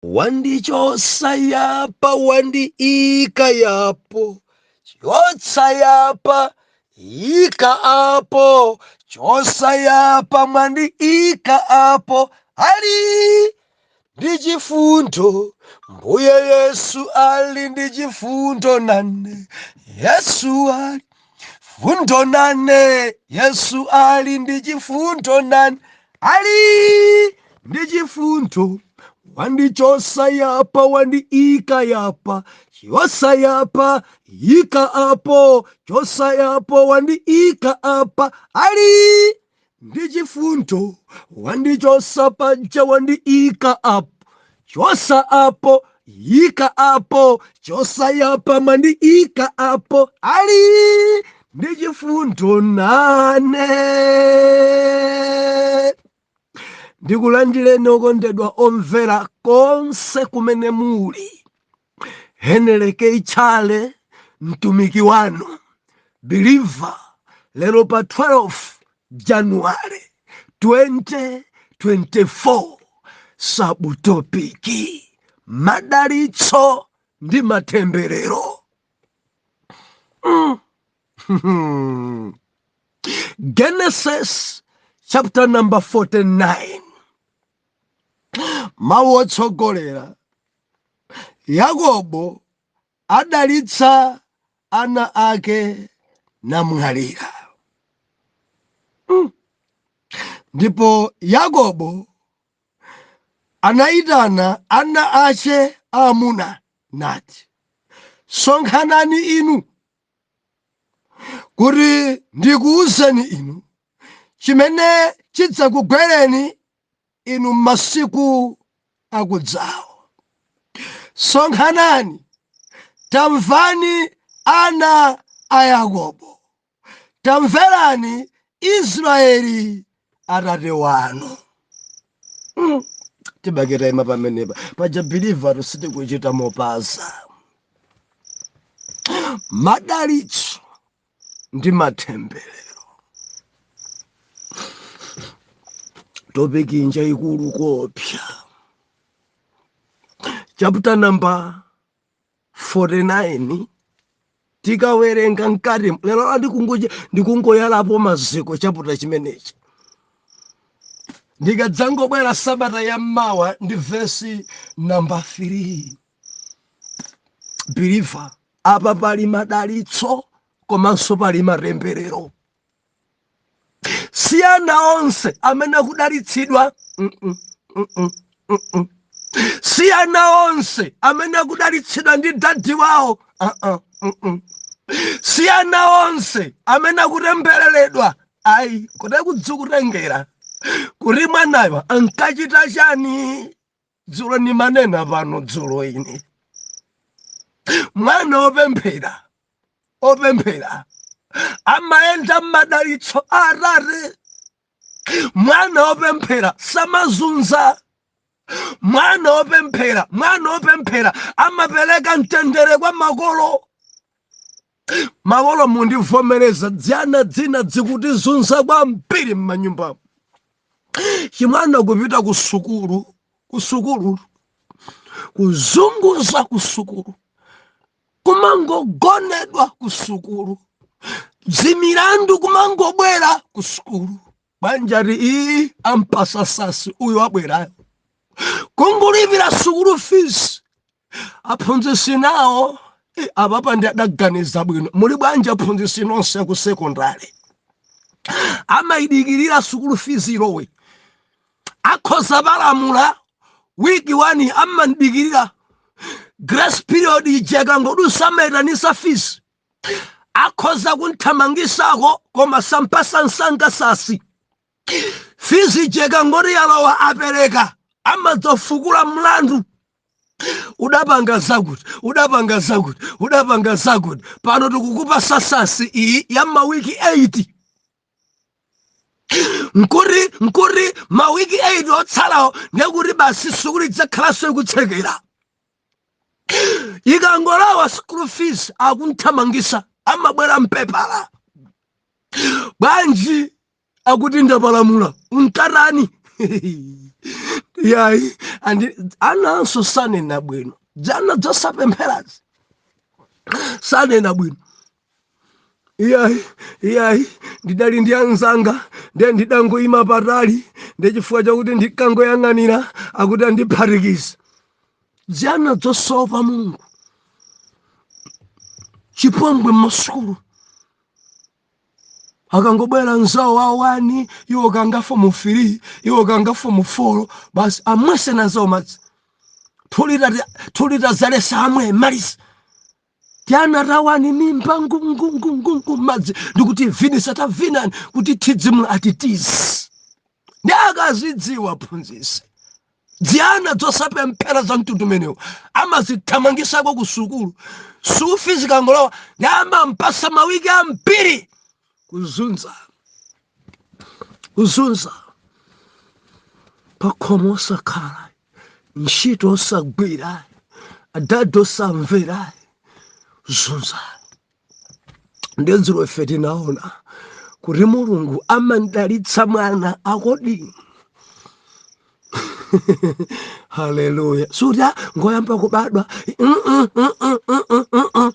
Wandichosa yapa, wandiika yapo, chotsa yapa, ika apo, chosa yapa, mwandiika apo. Ali ndi chifundo Mbuye Yesu, ali ndi chifundo nane. Yesu ali fundo nane, Yesu ali ndi chifundo nane, ali ndi chifundo. Wandichosa yapa, wandiika yapa, chosa yapa, ika apo, chosa yapo, wandiika apa, ali ndi chifundo. Wandichosa paja, wandiika apo, chosa apo, ika apo, chosa yapa, mwandiika apo, ali ndi chifundo nane. Ndikulandireni okondedwa omvera konse kumene muli. Henry K. Chale, mtumiki wanu believer, lero pa 12 January 2024, subtopic madalitso ndi matemberero. Genesis chapter number 49, mawu otsogolera: Yakobo adalitsa ana ake namwalira. Ndipo Yakobo anayitana ana ache aamuna nati, "Sonkhanani inu, kuti ndikuwuzeni inu chimene chidzakugwereni inu m'masiku akudzawo. Sonkhanani, tamvani ana a Yakobo, tamverani Israeli atate wanu." Tibaketa ima pamenepa paja, believer, sitikuchita mopaza. Madalitso ndi matemberero, topic inja ikulu kopya. Chapter number 49, tikawerenga mkati lero, ndikungoyalapo maziko chapter chimenechi. Ndikadzangobwera sabata ya mmawa ndi vesi number 3. Believer, apa pali madalitso komanso pali matemberero. Si ana onse amene akudalitsidwa. Si ana onse amene akudalitsidwa ndi daddy wawo. Si ana onse amene akutembereredwa, ayi. Kuti kudzikutengera kuti mwanayo ankachita chani. Dzulo nimanena pano, dzulo ine, mwana opemphera, opemphera amayenda m'madalitso a atate. Mwana opemphera samazunza. Mwana opemphera, mwana opemphera amapereka mtendere kwa makolo. Makolo, mundivomereza, dzana dzina dzikutizunza kwambiri m'manyumbamo. Chimwana kupita ku sukulu, ku sukulu kuzunguza, ku sukulu kumangogonedwa, ku sukulu dzimilandu kumangobwera ku sukulu. Bwanjati iyi ampasa sasi uyu abwerayo kungulipira sukulu fees. Aphunzitsi nawo, apapa ndi adaganiza bwino. Muli bwanji aphunzitsi nonse ku sekondari? Amayidikirira sukulu fees ilowe. Akhoza palamula week 1, amandikirira grace period ija ikangodusa, amayitanisa fees. Akhoza kunthamangisako koma sampasa msanga sasi. Fees ija ikangoti yalowa, apereka, amadzafukula mlandu: udapanga zakuti, udapanga zakuti, udapanga zakuti, pano tikukupa sasasi iyi ya mawiki 8. Nkuti mawiki 8 otsalawo ndekuti basi sukulu idzakhalanso ikutsekera. Ikangolowa school fees, akunthamangisa, amabwera mpepala: "Bwanji?" Akuti, "Ndapalamula." "Unkatani?" Yayi, andi ananso sanena bwino. Dzana dzosapempherazi sanena bwino. Iyayi, iyayi, ndidali ndi anzanga, ndiye ndidangoyima patali, ndiye chifukwa chakuti ndikangoyang'anira akuti andiphatikiza. Dzana dzosopa Mulungu, chipongwe mmasukulu. Akangobwera nzawo wa 1, iwo kanga form 3, iwo kanga form 4, basi amwese nazawo madzi 2 lita zalesa, amwe malisa. Tiana tawani mimba ngungungungungu madzi, ndikuti vinisa, tavinani kuti thidzimula, atitizi ndi akazidziwa phunzisi. Dziyana dzosapemphera za mtundu umenewo amazithamangisako ku sukulu. Sufi zikangolowa ndi amampasa mawiki ambiri kuzunza, kuzunza pakhomo, osakhala ntchito, osagwira, adadi osamvera, zunza. Ndedzulo ife tinaona kuti Mulungu amandalitsa mwana according. Haleluya! Suti ngoyamba kubadwa.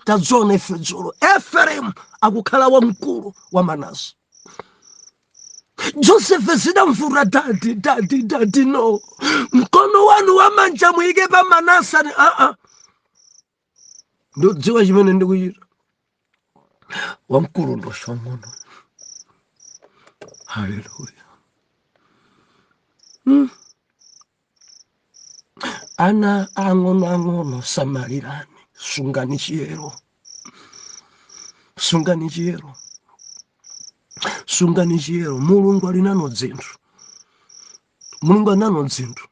Tadziona ife dzulo Efereimu akukhala wamkulu wa Manase. Josefe zidamvuta, "Daddy, daddy, daddy, no, mkono wanu wamanja muyike pa Manase." Ati, "Aa, ndodziwa chimene ndikuchita, wamkulu ndoswang'ono." Haleluya! Ana ang'onoang'ono, samalirani, sungani chiyero, sungani chiyero, sungani chiyero. Mulungu ali nano dzinthu, Mulungu ali nano dzinthu.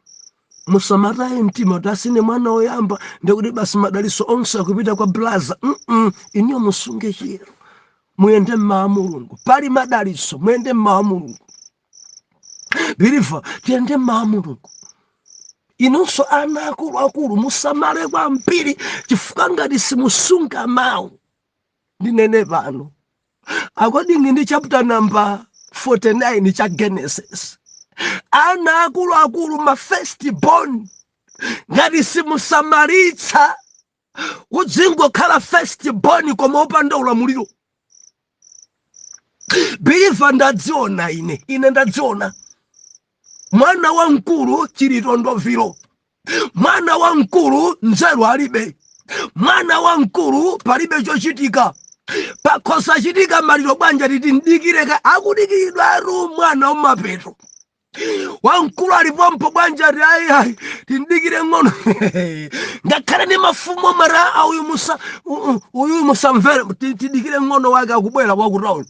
Musamataye mtima kuti asine mwana woyamba ndikuti basi madaliso onse akupita kwa blaza. Iniyo musunge chiyero, muyende mmawa Mulungu, pali madaliso. Muyende mmawa Mulungu, believer, tiyende mmawa Mulungu. Inunso ana akuluakulu musamale kwambiri, chifukwa ngati simusunga mawu, ndinene pano, according ndi chapter number 49 cha Genesis, ana akuluakulu, ma first born, ngati simusamalitsa, udzingokhala first born koma upanda ulamuliro. Believer, ndadziona ine, ine ndadziona mwana wamkulu chilitondovilo, mwana wamkulu nzeru alibe, mwana wamkulu palibe chochitika. Pakhosa chitika maliro, bwanja titi ndikireka, akudikiridwatu mwana wamapeto. Wamkulu alipompo, bwanja ti ayi, ayi, tindikire ng'ono. Ngakhale ndi mafumu amati, "Ah, uyu musa uyu musamvere, tidikire ng'ono wake akubwera wakutauni."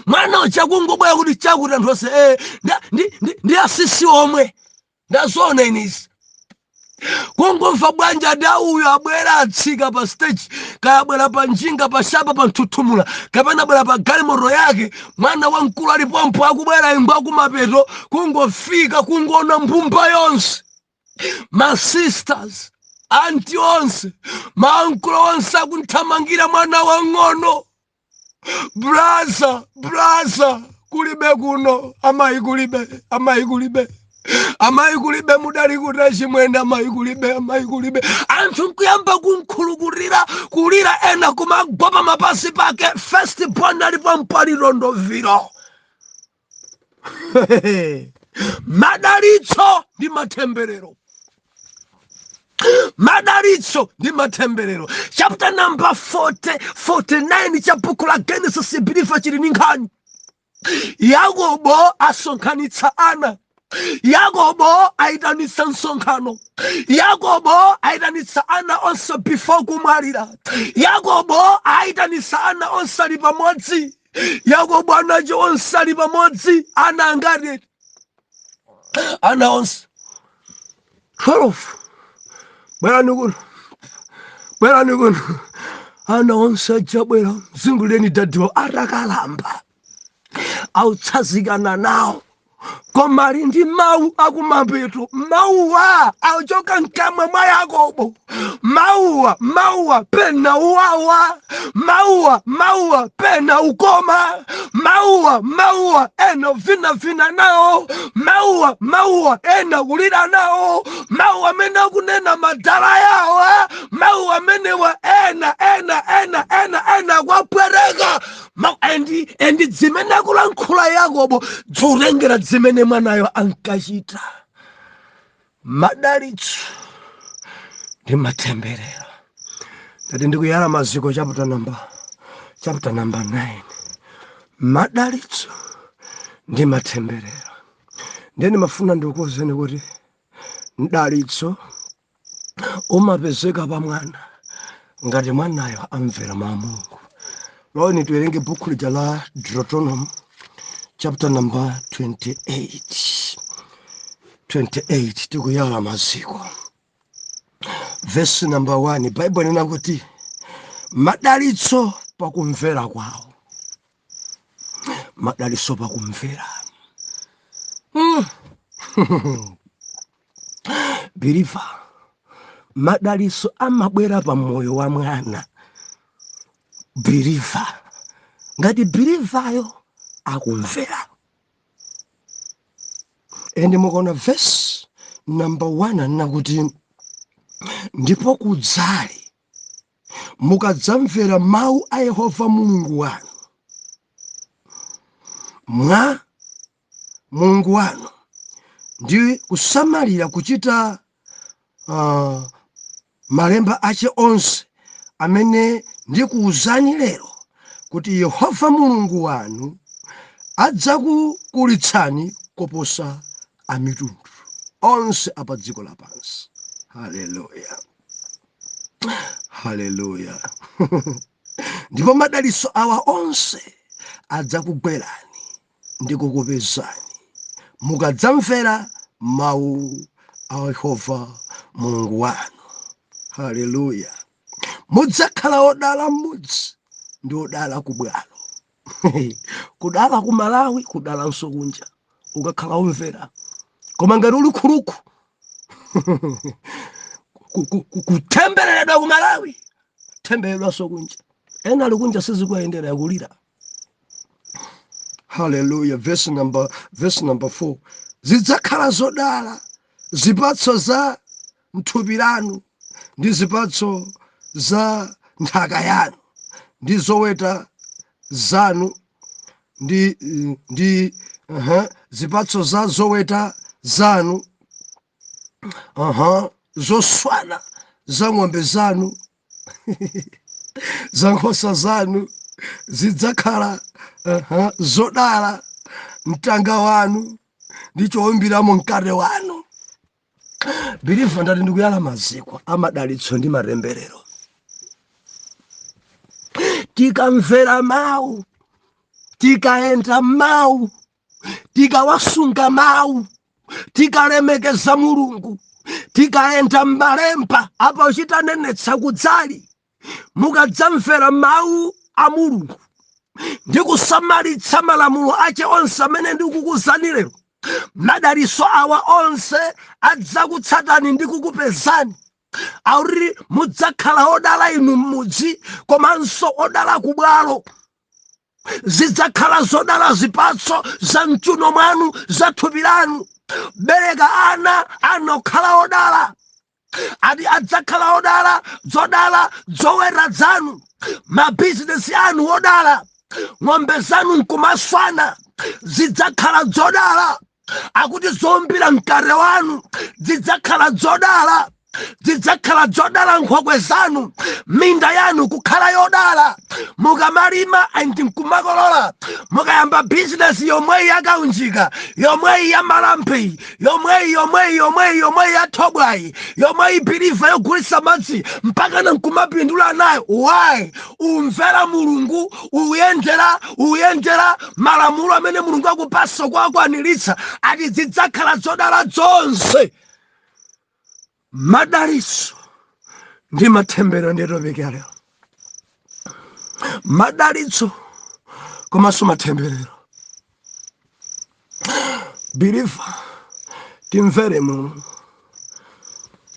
Mwana uchakungobwera kuti chakuti anthu onse ndi asisi omwe. Ndazoona inisi, kungomva bwanja ati uyu abwera, atsika pa stage, kaya abwera pa njinga, pa shapa, pa mthuthumula, kapena abwera pa galimoto yake, mwana wamkulu alipompo akubwera, ingwe akumapeto, kungofika, kungoona mbumba yonse, ma sisters, auntie onse, mauncle onse akunthamangira mwana wang'ono. "Braza, braza, kulibe kuno, amayi kulibe, amayi kulibe, amayi kulibe, mudali kuti achimwene? Amayi kulibe, amayi kulibe." Anthu nkuyamba kunkhulukulira, kulira, ena kumagwa pa mapasi pake. First born alipo mpalilondoviro. Madalitso ndi matemberero, madalitso ndi matemberero. Chapter number 40, 49 cha buku la Genesis, believer, chili ndi nkhani. Yakobo asonkhanitsa ana, Yakobo ayitanitsa msonkhano, Yakobo ayitanitsa ana onse before kumwalira. Yakobo ayitanitsa ana onse ali pamodzi. Yakobo anacho onse ali pamodzi. Ana angati? Ana onse 12. "Bwerani kuno, bwerani kuno." Ana onse ajabwera, zinguleni dadiwo atakalamba, autsazikana nawo. Koma ali ndi mawu akumapeto. Mawuwa achoka mkamwa mwa Yakobo. Mawuwa, mawuwa pena uwawa, mawuwa, mawuwa pena ukoma, mawuwa, mawuwa ena vinavina nawo, mawuwa, mawuwa ena kulira nawo, mawu amene akunena madala yawa, mawu amenewa ena ena ena ena ena kwapwereka. And zimene akulankhula Yakobo zikutengera zimene mwanayo ankachita. Madalitso ndi matemberero. Ndati ndikuyala maziko, chapter number 9, madalitso ndi matemberero. Ndeni mafuna ndikuwuzeni kuti mdalitso umapezeka pa mwana ngati mwanayo amvera mawu a Mulungu. Loni tiwerenge buku lija la Deuteronomy, chapter number 28. 28, tikuyala maziko, verse number 1. Bible inena kuti madalitso pakumvera kwawo, madalitso pakumvera. Believer, madalitso amabwera pa moyo wa mwana believer ngati believeryo akumvera. And mukaona verse number 1, anena kuti, "Ndipo kudzali, mukadzamvera mawu a Yehova Mulungu wanu, mwa Mulungu wanu, ndi kusamalira kuchita malemba ache onse amene ndikuwuzani lero, kuti Yehova Mulungu wanu adzakukulitsani koposa amitundu onse apa dziko lapansi." Haleluya, haleluya! "Ndipo madalitso awa onse adzakugwerani ndi kukupezani mukadzamvera mawu a Yehova Mulungu wanu." Haleluya! Mudzakhala odala m'mudzi ndi odala ku bwalo. Kudala ku Malawi, kudalanso kunja, ukakhala omvera. Koma ngati uli khuluku, kutembereredwa ku Malawi, kutembereredwanso kunja. Ena ali kunja sizikuyendera, yakulira. Haleluya! Verse number 4: "Zidzakhala zodala zipatso za mthupi lanu, ndi zipatso za nthaka yanu, ndi zoweta zanu, ndi zipatso za zoweta zanu, zoswana za ng'ombe zanu, za nkhosa zanu. Zidzakhala zodala mtanga wanu ndi chowumbiramo mkate wanu." Believer, ndati ndikuyala maziko amadalitso ndi matemberero. Tikamvera mawu, tikayenda mawu, tikawasunga mawu, tikalemekeza Mulungu, tikayenda m'malemba apa, uchitanenetsa, "Kudzali, mukadzamvera mawu a Mulungu ndi kusamalitsa malamulo ache onse amene ndikukuuzani lero, madalitso awa onse adzakutsatani ndi kukupezani." Auri mudzakhala odala inu m'mudzi komanso odala kubwalo. Zidzakhala zodala zipatso za mchuno mwanu, za thupi lanu. Bereka ana, ana okhala odala. Ati adzakhala odala, zodala zoweta zanu, mabizinesi anu odala, ng'ombe zanu nkumaswana zidzakhala zodala. Akuti zowumbira mkate wanu zidzakhala zodala. Zidzakhala zodala nkhokwe zanu, minda yanu kukhala yodala mukamalima and nkumakolola. Mukayamba bizinesi yomweyi yakaunjika, yomweyi ya malampi, yomweyi, yomweyi, yomweyi, yomweyi ya thobwayi, yomweyi, believer, yogulitsa madzi, mpakana nkumapindula nayo. Why? Umvera Mulungu, uyendera malamulo amene Mulungu akupasa kuakwaniritsa. Ati zidzakhala zodala zonse. Madalitso ndi matemberero ndi topic ya lero. Madalitso komanso matemberero. Believer, timvere Mulungu.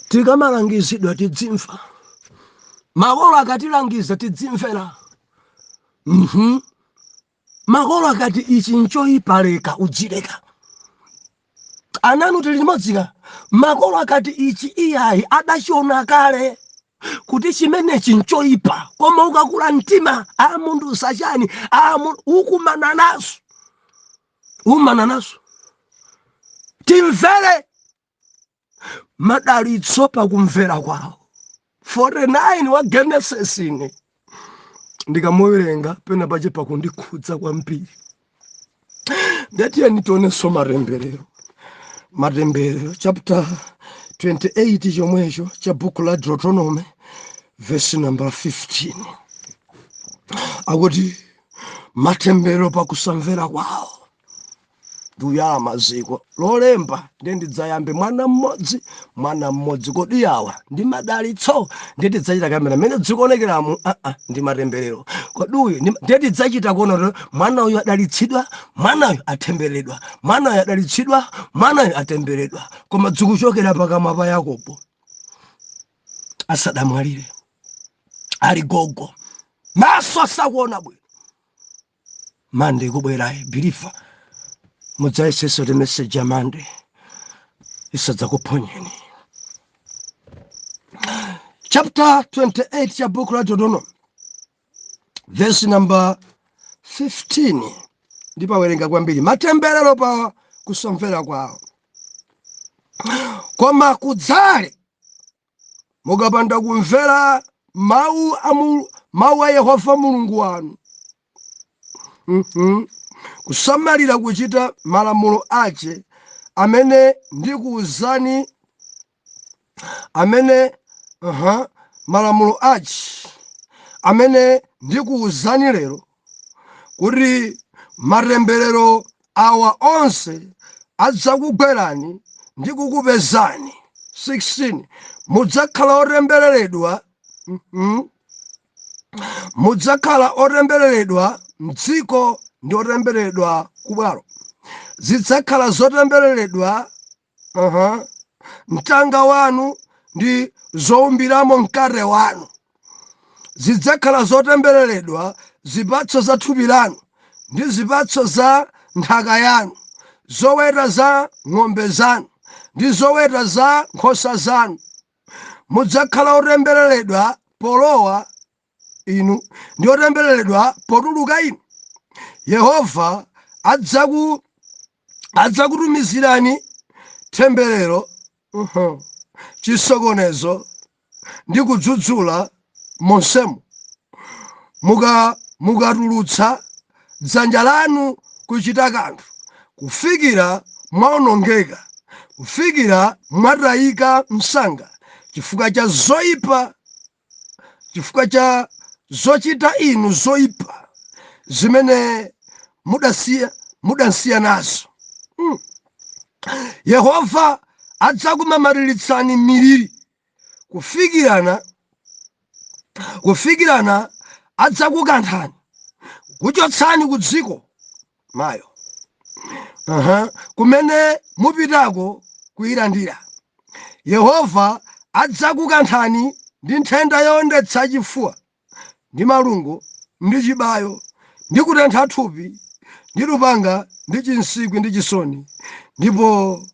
Tikamalangizidwa tidzimva. Makolo akatilangiza tidzimvera. Makolo akati ichi nchoyipa leka, udzileka. Ananu tili limodzika. Makolo akati ichi iyayi, adachiona kale kuti chimenechi nchoyipa, koma ukakula mtima, a munthu sachani, a ukumana nazo, umana nazo. Timvere madalitso pakumvera kwawo. 49 wa Genesis ine ndikamuwerenga pena pache pakundikhudza kwambiri. Ndatiyeni tionenso matemberero. Matemberero chapter 28 chomwecho cha buku la Deuteronomy, verse number 15, akuti matemberero pakusamvera kwawo. Nduyala maziko lolemba ndiye ndidzayambe mwana mmodzi mwana mmodzi. Kodi awa ndi madalitso? Ndiye tidzachita kamera mmene dzikuonekeramu. Aa, ndi matemberero. Kodi uyu ndiye tidzachita kuona kuti mwana uyu adalitsidwa, mwana uyu atembereredwa, mwana uyu adalitsidwa, mwana uyu atembereredwa, koma dzikuchokera pakamwa pa Yakobo asadamwalire, ali gogo, maso asakuona bwino. Mande kubwerayi, believer, mudzayesesa kuti message ya Mande isadzakuphonyeni. Chapter 28 cha book la Deuteronomy, verse number 15, ndipawerenga kwambiri matemberero pa kusamvera kwawo. Koma kudzale mukapanda kumvera mawu a Yehova Mulungu wanu, kusamalira kuchita malamulo ache amene ndikuwuzani, amene malamulo ache amene ndikuwuzani lero, kuti matemberero awa onse adzakugwerani ndi kukupezani. 16 Mudzakhala otembereredwa, Mudzakhala otembereredwa mdziko ndi otembereredwa kubwalo. Zidzakhala zotembereredwa mtanga wanu ndi zowumbiramo mkate wanu. Zidzakhala zotembereredwa zipatso za thupi lanu ndi zipatso za nthaka yanu, zoweta za ng'ombe zanu ndi zoweta za nkhosa zanu. Mudzakhala otembereredwa polowa inu ndi otembereredwa potuluka inu. Yehova adzakutumizirani temberero, chisokonezo ndi kudzudzula monsemo mukatulutsa dzanja lanu kuchita kanthu, kufikira mwaonongeka, kufikira mwatayika msanga, chifukwa cha zoyipa, chifukwa cha zochita inu zoyipa zimene mudasiya nazo. Yehova adzakumamatiritsani miliri kufikirana adzakukanthani, kuchotsani ku dziko mayo kumene mupitako kuyilandira. Yehova adzakukanthani ndi nthenda yowondetsa chifuwa, ndi malungo, ndi chibayo, ndi kutentha thupi, ndi lupanga, ndi chinsikwi, ndi chisoni, ndipo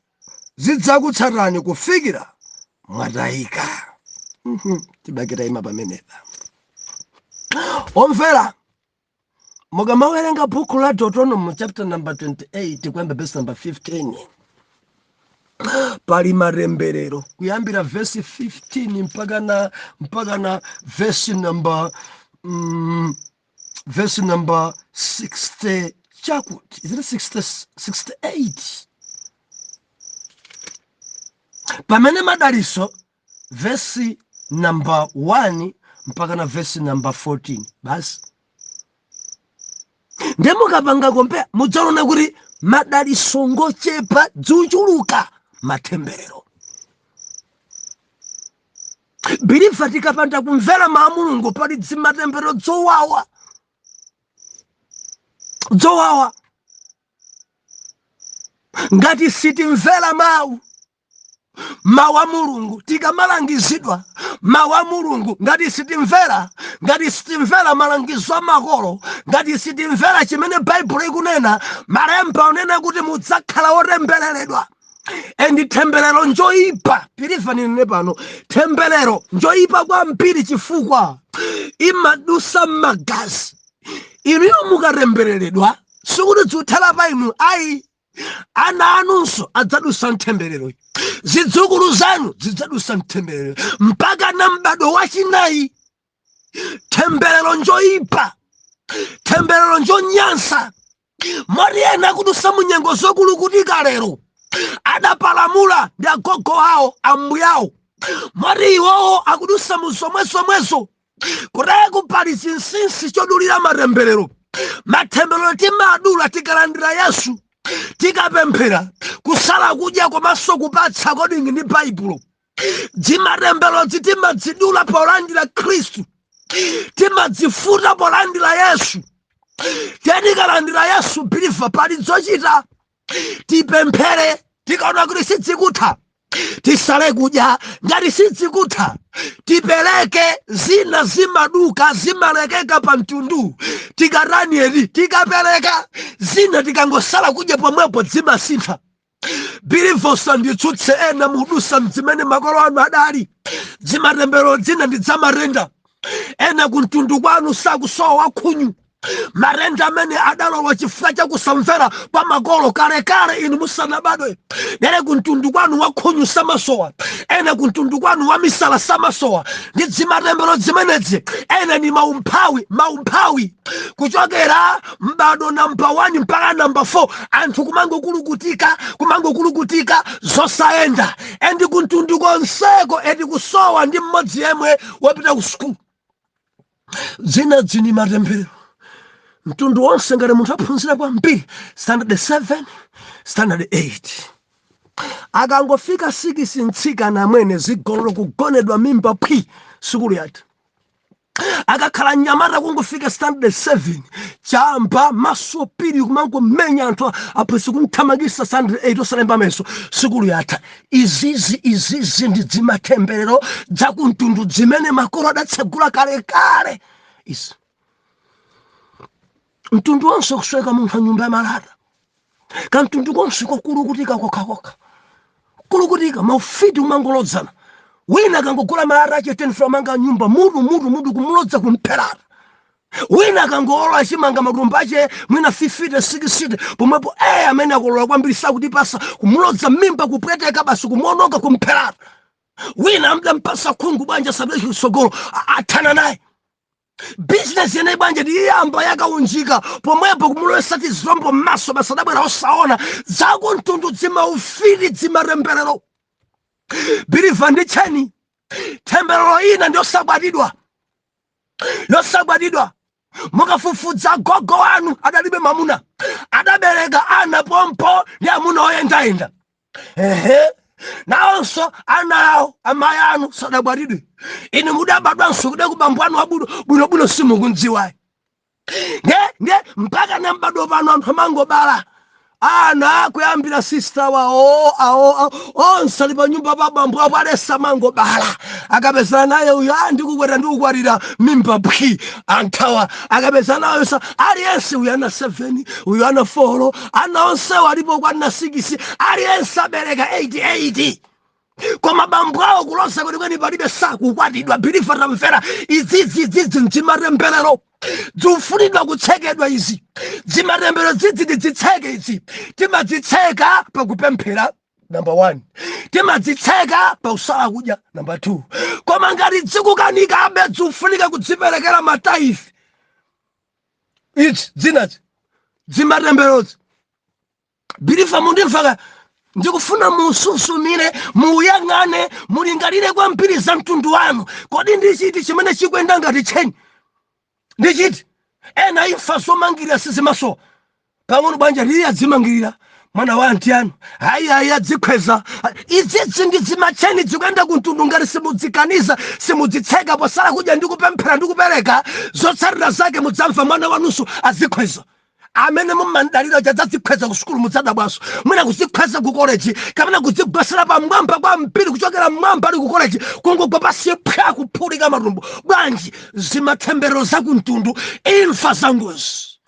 zidzakutsatani kufikira mwatayika. Tibake tayima pamenepa. Omvera, mukamawerenga buku la Deuteronomy chapter number 28 kuyamba verse number 15, pali matemberero kuyambira verse 15 mpaka na verse number 60 chakuti, is it 60, 68? Pamene madaliso verse number 1 mpaka na verse number 14 basi. Ndiye mukapanga compare, mudzaona kuti madaliso ngochepa, dzuchuluka matemberero. Believer, tikapanda kumvera mawu a Mulungu, pali dzimatemberero dzowawa dzowawa. Ngati sitimvera mawu a Mulungu, tikamalangizidwa mawu a Mulungu, ngati sitimvera malangizo a makolo, ngati sitimvera chimene Baibulo ikunena, malemba onena kuti mudzakhala otembereredwa. And temberero njoyipa. Believer, nine pano, temberero njoyipa kwambiri chifukwa imadusa m'magazi. Inuyo mukatembereredwa, sikuti dzuthala pa inu ayi. Ana anunso adzadusa mtemberero, zidzukulu zanu zidzadusa mtemberero mpaka na m'bado wachinayi. Temberero njoyipa, temberero njonyansa, moti ena akudusa munyengo zokulukutika lero adapalamula ndi agogo awo, ambuyawo, moti iwowo akudusa mu zomwezomwezo. Kutaya pali chinsinsi chodulira matemberero. Matemberero timadula tikalandira Yesu, tikapemphera, kusala kudya komanso kupatsa according ndi Baibulo. Dzimatemberero timadzidula polandira Khristu, timadzifuta polandira Yesu. Tikalandira Yesu, believer, pali zochita. Tipemphere, tikaona kuti sidzikutha tisale kudya, ngati sidzikutha tipereke. Zina zimaduka, zimalekeka pa mtundu. Tikatanieti, tikapereka zina, tikangosala kudya pomwepo zimasintha. Believer, usanditsutse. Ena mudusa mzimene makolo anu adali. Dzimatembero dzina ndi dzamatenda. Ena kumtundu kwanu sakusowa wakhunyu. Matenda amene adalowa chifukwa chakusamvera kwa makolo kalekale inu musanabadwe. Nere kumtundu kwanu wakhunyu samasowa, ena kumtundu kwanu wamisala samasowa. Ndi dzimatembero zimenezi. Ena ni maumphawi, maumphawi kuchokera m'bado namba 1 mpaka namba 4, anthu kumangokulukutika, kumangokulukutika, zosayenda. And kumtundu konseko eti kusowa ndi mmodzi yemwe wapita ku sukulu. Dzina dzini matembero mtundu wonse. Ngati munthu aphunzira kwambiri standard 7, standard 8, akangofika 6, mtsikana amwene, zigololo, kugonedwa, mimba phwi, sukulu yatha. Akakhala mnyamata, kungofika standard 7, chamba, maso piri, kumangomenya anthu, aphunzitsi kumthamangisa, standard 8 osalemba meso, sukulu yatha. Izizi ndi dzimatemberero dzakumtundu zimene makolo adatsegula kalekale. Izi mtundu wonse kusweka munthu anyumba ya malata, kamtundu konse kokulukutika kokhakokha, kulukutika, maufiti umangolodzana. Wina akangogula malata ache 10 floor, manga nyumba, mutu mutu mutu, kumulodza, kumpherata. Wina akangolola chimanga matumba ache mwina 50 60 pomwepo, amene akolola kwambiri sakutipasa, kumulodza mimba kupweteka basi, kumuononga, kumpherata. Wina amdampasa khungu, bwanja sabeki kutsogolo, athana naye. Bizinesi yeneyi bwanja ndiyamba yakaunjika pomwepo, kumulowesa tizilombo m'maso, basadabwera osaona. Zakumtundu, dzimaufiti, dzimatemberero. Believer, ndi cheni temberero ina ndi yosakwatidwa, yosakwatidwa. Mukafufudza, gogo wanu adalibe mamuna, adabereka ana pompo ndi amuna oyendayenda. Ehe, nawonso ana awo, amayi anu sadakwatidwe. Inu mudabadwanso kude kubambo anu abudo bwinobwino simukundziwayi. Nde mpaka na mbadwo pano anthu amangobala ana, kuyambira sister wawo awo, onse ali pa nyumba pa bambo apo, alesa amangobala. Akapezana naye uyu, "Ah, ndikukwera, ndikukwatira," mimba phwi, anthawa. Akapezana naye sa aliyense, uyu ana 7, uyu ana 4, ana onsewo alipo kwana 6, aliyense abereka 88, koma bambo awo kulosa kwenikweni palibe, sakukwatidwa. Believer, tamvera, izizizizi nzimatemberero, zikufunidwa kutsekedwa izi. Zimatemberero dzidzi tidzitseke izi. Timadzitseka pakupemphera, number 1. Timadzitseka pakusala kudya, number 2. Koma ngati dzikukanika abe, zikufunika kudziperekera ma tithe. Izi dzinazi zimatemberozi, believer, mundimvaka? Ndikufuna mususumire, muyang'ane, mulingalire kwambiri za mtundu wanu. Kodi ndi chiti chimene chikuyenda ngati tcheni? Ndi chiti? Ena imfa zomangirira sizimasowa. Pang'ono bwanja lili adzimangirira mwana wa anti anu, ayi ayi, adzikhweza. Izizi ndi zimacheni zikuyenda kumtundu. Ngati simudzikaniza, simudzitseka posala kudya ndi kupemphera ndi kupereka, zotsatira zake mudzamva mwana wanunso azikhweza. Amene mumandalira chadzadzikhweza ku sukulu, mudzadabwaso. Mwina kudzikhweza ku koleji kapena kudzigwesera pamwamba kwa mpiri, kuchokera mmwamba ali ku koleji, kungogwa pasi phwa, kuphulika matumbo. Bwanji? Zimatemberero zakumtundu, imfa za ngozi.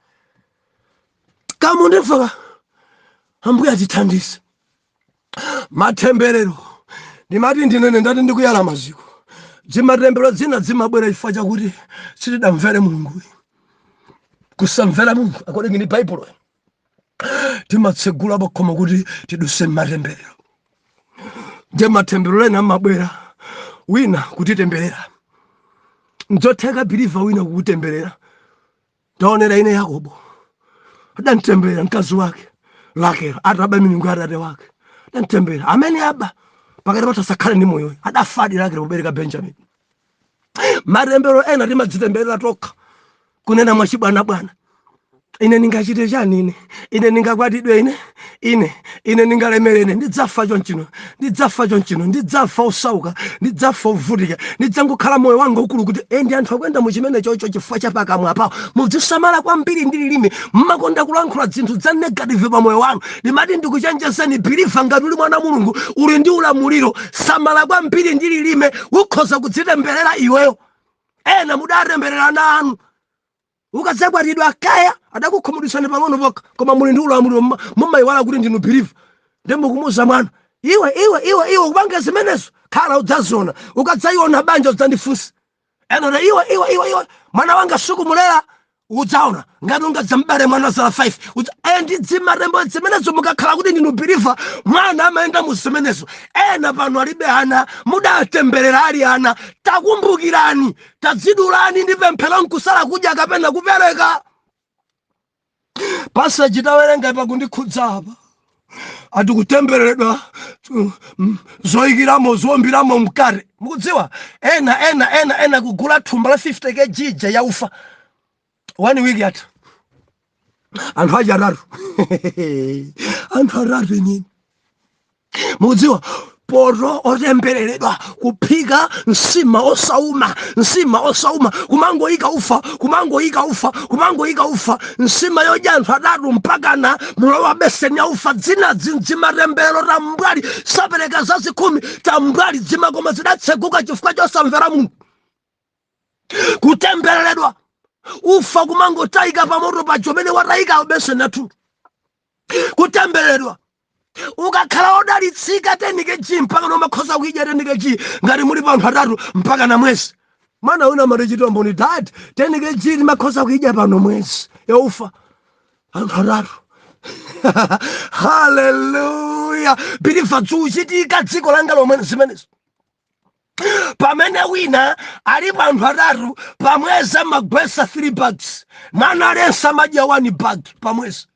Kamundimva? Ambuye atithandize. Matemberero, ndimati ndinene, ndati ndikuyala maziko. Zimatemberero dzina zimabwera chifukwa chakuti sitidamvere Mulungu. Kusamvera Mulungu according ndi Baibulo, timatsegula pakhomo kuti tiduse matemberero. Nde matemberero ena amabwera wina kutitemberera. Nzotheka, believer, wina kukutemberera. Taonera ine, Yakobo adamtemberera mkazi wake Rakelo ataba milungu ya atate wake. Adamtemberera, amene aba pakati pathu asakhale ndi moyo. Adafadi Rakelo pobereka Benjamin. Matembero ena timadzitemberera tokha, kunena mwachibwanabwana: "Ine ndingachite chani? Ine ndingakwatidwe? Ine ndingalemere? Ine ndidzafa chonchino, ndidzafa chonchino, ndidzafa osauka, ndidzafa ovutika, ndidzangokhala moyo wanga ukulu." Kuti ndi anthu akuyenda muchimene chocho chifukwa cha pakamwa pawo. Muzisamala kwambiri ndi lilime. Mmakonda kulankhula zinthu za negative pa moyo wanu. Ndimati ndikuchenjezeni, believer, ngati uli mwana Mulungu, uli ndi ulamuliro, samala kwambiri ndi lilime. Ukhoza kudzitemberera iweyo. Ena mudatemberera ana anu. Ukadzakwatidwa, kaya adakukhumudwitsani pang'ono pokha, koma muli ndi ulamuliro, mumayiwala kuti ndinu believer. Ndi mukumuza mwana: "Iwe, iwe, iwe, iwe, kupanga zimenezo, khala udzaziona. Ukadzayiona banja udzandifunsa." Ena: "Iwe, iwe, iwe, iwe, mwana wanga sukumulera, udzaona ngati ungadzambale mwana zala 5." Ndi dzimatembo zimenezo. Mukakhala kuti ndinu believer, mwana amayenda mu zimenezo. Ena pano alibe ana, mudatemberera ali ana. Takumbukirani, tadzidulani ndi pemphero nkusala kudya kapena kupereka. Passage tawerenga pakundikhudza apa, ati kutembereredwa zoyikiramo, zowombiramo mkate. Mukudziwa, ena ena ena ena kugula thumba la 50 kg ija ya ufa, one week yatha. Anthu aja atatu, anthu atatu inini. Mukudziwa, poto otembereredwa, kuphika nsima osauma, nsima osauma, kumangoyika ufa, kumangoyika ufa, kumangoyika ufa, nsima yodya anthu atatu, mpakana mulowa beseni ya ufa. Dzina dzimatembero. Tambwali sapereka zazikhumi, tambwali dzimakoma zidatseguka chifukwa chosamvera Mulungu. Kutembereredwa ufa kumangotayika pamoto paja umene watayika beseni yathu. Kutembereredwa ukakhala odalitsika, 10 kg mpaka nomakhoza kuidya 10 kg ngati muli pa anthu atatu mpaka na mwezi. Mwana wina amati chitomboni: "Dad, 10 kg limakhoza kuidya pano mwezi yaufa, anthu atatu." Haleluya! Believer, zuchitika dziko langa lomwe zimenezo, pamene wina alipo anthu atatu, pamwezi amagwesa 3 bags, mwana aliyense amadya 1 bag pamwezi.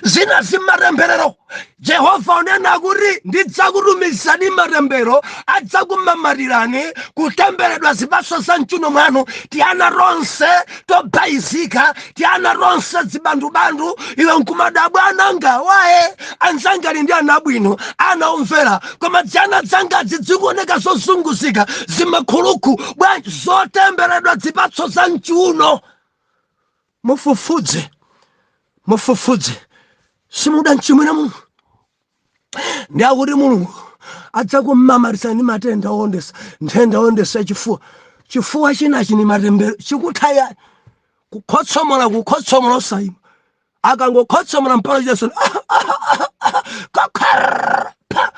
Zina zimatemberero. Jehova unena kuti ndidzakutumizani matembero, adzakumamatirani. Kutemberedwa zipatso za mchuno mwanu, tiana tonse tobayizika, tiana tonse zibandubandu. Iwe nkumadabwa: "Ananga waye, anzanga ali ndi ana abwino, ana omvera, koma dzana dzangazi zikuoneka zozunguzika, zimakhuluku bwanji?" Zotemberedwa zipatso za mchiuno. Mufufudze, mufufudze, simudanchimwira Mulungu. Ndi akuti Mulungu adzakumamaritsa ndi matenda owondesa, nthenda owondesa chifuwa. Chifuwa chinachi ni matembero, chikuthaya kukhotsomola, kukhotsomola osayima. Akangokhotsomola mpaka chesoni kakarpa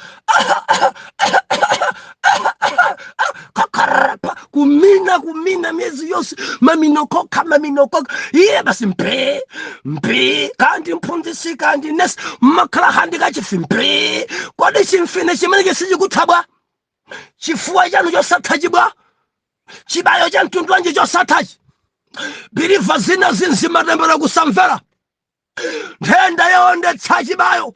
kakarpa, kumina, kumina miyezi yonse, maminokoka, maminokoka. Iye basi mpe mpe, kandi mphunzitsi kandi nesi, mmakhala handi kachifi mpe. Kodi chimfine chimenechi sichikuthabwa? Chifuwa chanu chosatha chibwa, chibayo cha mtundu wanji chosathachi? Believer, zina zinzimatembera kusamvera, nthenda yowondetsa chibayo.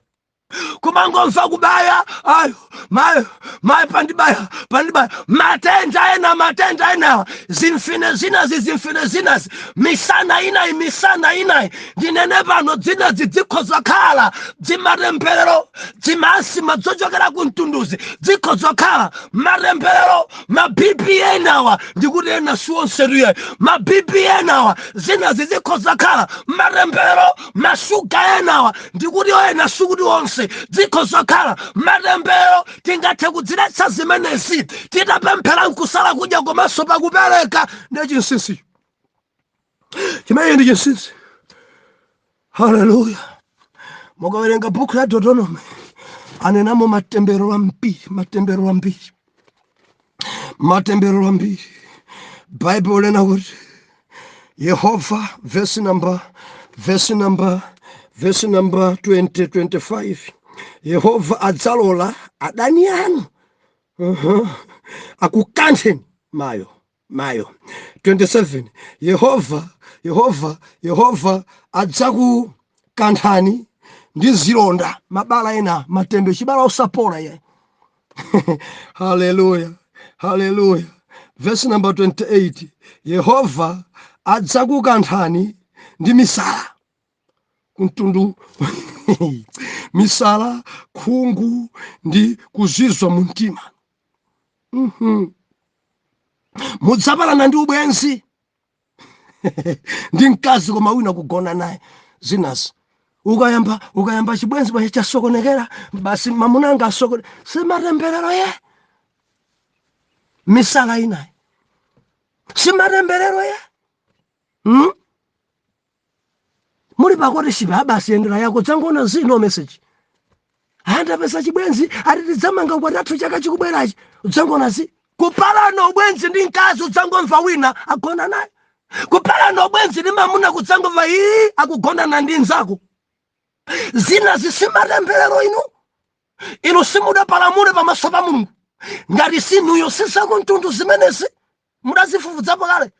Kumangomva kubaya, ayo mayo mayo, pandibaya, pandibaya. Matenda ena, matenda ena, zimfine zinazi, zimfine zinazi, misana inayi, misana inayi. Ndinene pano, dzinazi dzikhoza khala dzimatemberero, dzimasima dzochokera ku mtunduzi, dzikhoza khala matemberero. Ma BP enawa, ndikuti ena siwonsetuye, ma BP enawa, zinazi zikhoza khala matemberero. Mashuga enawa, ndikuti ena, sikuti onse, dzikhoza khala matemberero. Tingathe kudziletsa zimenezi titapemphera nkusala kudya komanso pakupereka. Ndiye chinsinsi chimene ndi chinsinsi. Haleluya! Mukawerenga buku la Deuteronomy, anenamo matemberero ambiri, matemberero ambiri, matemberero ambiri. Bible lena kuti Yehova, verse number 20 25, Yehova adzalola adani anu akukantheni. Mayo, mayo! 27, Yehova adzakukanthani ndi zilonda, mabala ena, matembe, chibala osapola ye. Haleluya, haleluya! Verse number 28, Yehova adzakukanthani ndi misala, mtundu misala, khungu ndi kuzizwa mu mtima. Mudzapalana ndi ubwenzi ndi mkazi koma wina kugona naye. Zinazi ukayamba chibwenzi bwache chasokonekera basi, mamuna anga asokone, simatemberero ye? Misala inayi simatemberero ye? Hmm? Muli pakoti shipa basi, yendera yako, dzangona zino message, andapeza chibwenzi, ati tidzamanga ukwati chaka chikubwerachi. Udzangona zi kupalana ubwenzi ndi mkazi, udzangomva wina agona naye. Kupalana ubwenzi ndi mamuna, kudzangomva ii akugonana ndi nzako. Zina zisimatemberero inu? Inu simudapalamule pamaso pa Mulungu ngati sinuyo sizakumtundu zimenezi? Mudazifufudzapo kale.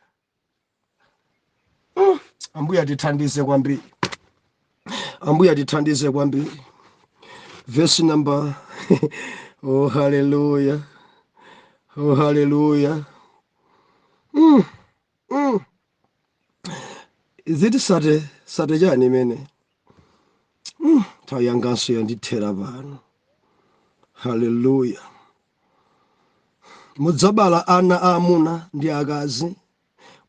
Ambuye atithandize kwambiri, Ambuye atithandize kwambiri. Verse number, oh haleluya, oh haleluya. Iziti sate sate chani imene nthawi yanganso yandithera pano. Haleluya! Mudzabala ana aamuna ndi akazi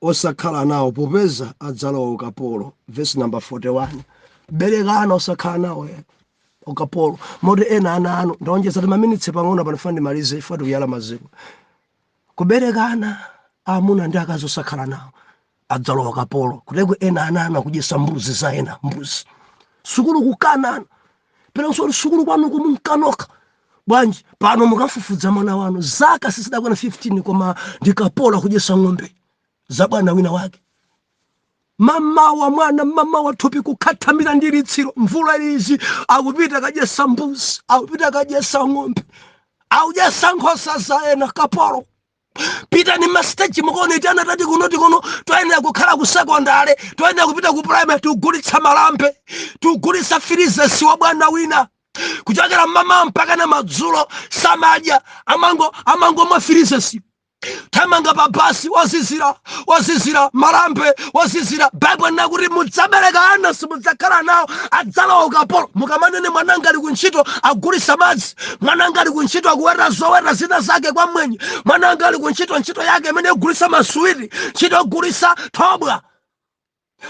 osakhala nawo, popeza adzalowa ukapolo. Verse number 41, bereka ana osakhala nawo ukapolo. Moti ena ana anu, ndaonjeza timaminitsi pang'ono pano, ndimalize ifo tikuyala maziko. Kubereka ana aamuna ndi akazi osakhala nawo, adzalowa ukapolo. Kuteko ena ana anu akudyesa mbuzi za ena, mbuzi. Sukulu kukana ana peranso, sukulu kwanu kumunkanoka bwanji? Pano mukafufudza mwana wanu, zaka sisidakwana 15, koma ndikapola kudyesa ng'ombe za bwana wina wake. Mamawa mwana, mamawa, thupi kukhathamira ndi litsiro, mvula izi, akupita kadyesa mbuzi, akupita kadyesa ng'ombe, akudyesa nkhosa za ena, kapolo. Pitani ma stage, mukaone tana tati kuno tikuno toyenera kukhala ku sekondale, toyenera kupita ku primary, tikugulitsa malambe, tikugulitsa freezes wa bwana wina. Kuchokera mama mpaka na madzulo samadya, amangomwa freezes, thamanga pa basi, wazizira, wazizira, malambe wazizira. Baibulo nakuti mudzabereka ana simudzakhala nawo, adzalowa ukapolo. Mukamanene mwananga ali kuntchito agulisa madzi, mwananga ali kuntchito akuweta zoweta zina zake kwa mwenye, mwananga ali kuntchito, ntchito yake imene igulisa masuwiti, ntchito yogulisa thobwa,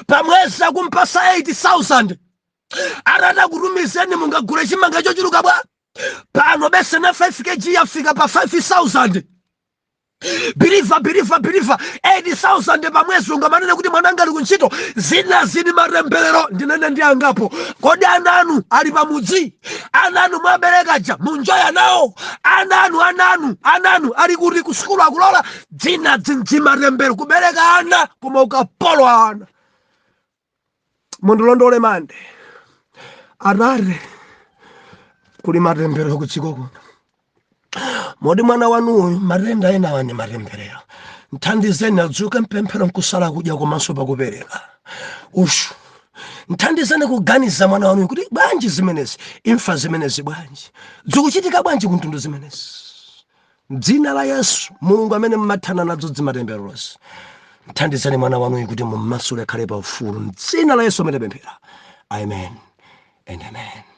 pamwezi akumpasa 8000. Atata kutumizeni, mungagule chimanga chochuluka bwa? Pano besene 5 kg yafika pa 5000. Believer, believer, believer, 8000 pamwezi, ungamanene kuti mwananga ali kuntchito? Zina zini matemberero. Ndinene ndi angapo. Kodi ana anu ali pamudzi? Ana anu mwaberekaja munjoya nawo? Ana anu, ana anu, ana anu ali kuti? Ku sukulu akulola? Dzina dzindzimatembero, kubereka ana koma ukapolo ana. Mundilondole mande atare, kuli matemberero kudziko kuno. Moti mwana wanuyu, matenda enawa ni matemberero. Mthandizeni adzuke mpemphero nkusala kudya komanso pakupereka. Ushu. Mthandizeni kuganiza mwana wanuyu kuti bwanji zimenezi, imfa zimenezi bwanji zikuchitika, bwanji kumtundu zimenezi. Mdzina la Yesu, Mulungu amene mmathana nazo zimatembererozi, mthandizeni mwana wanuyu kuti mummasule, akhale pa ufulu. Mdzina la Yesu amene pemphera, amen and amen.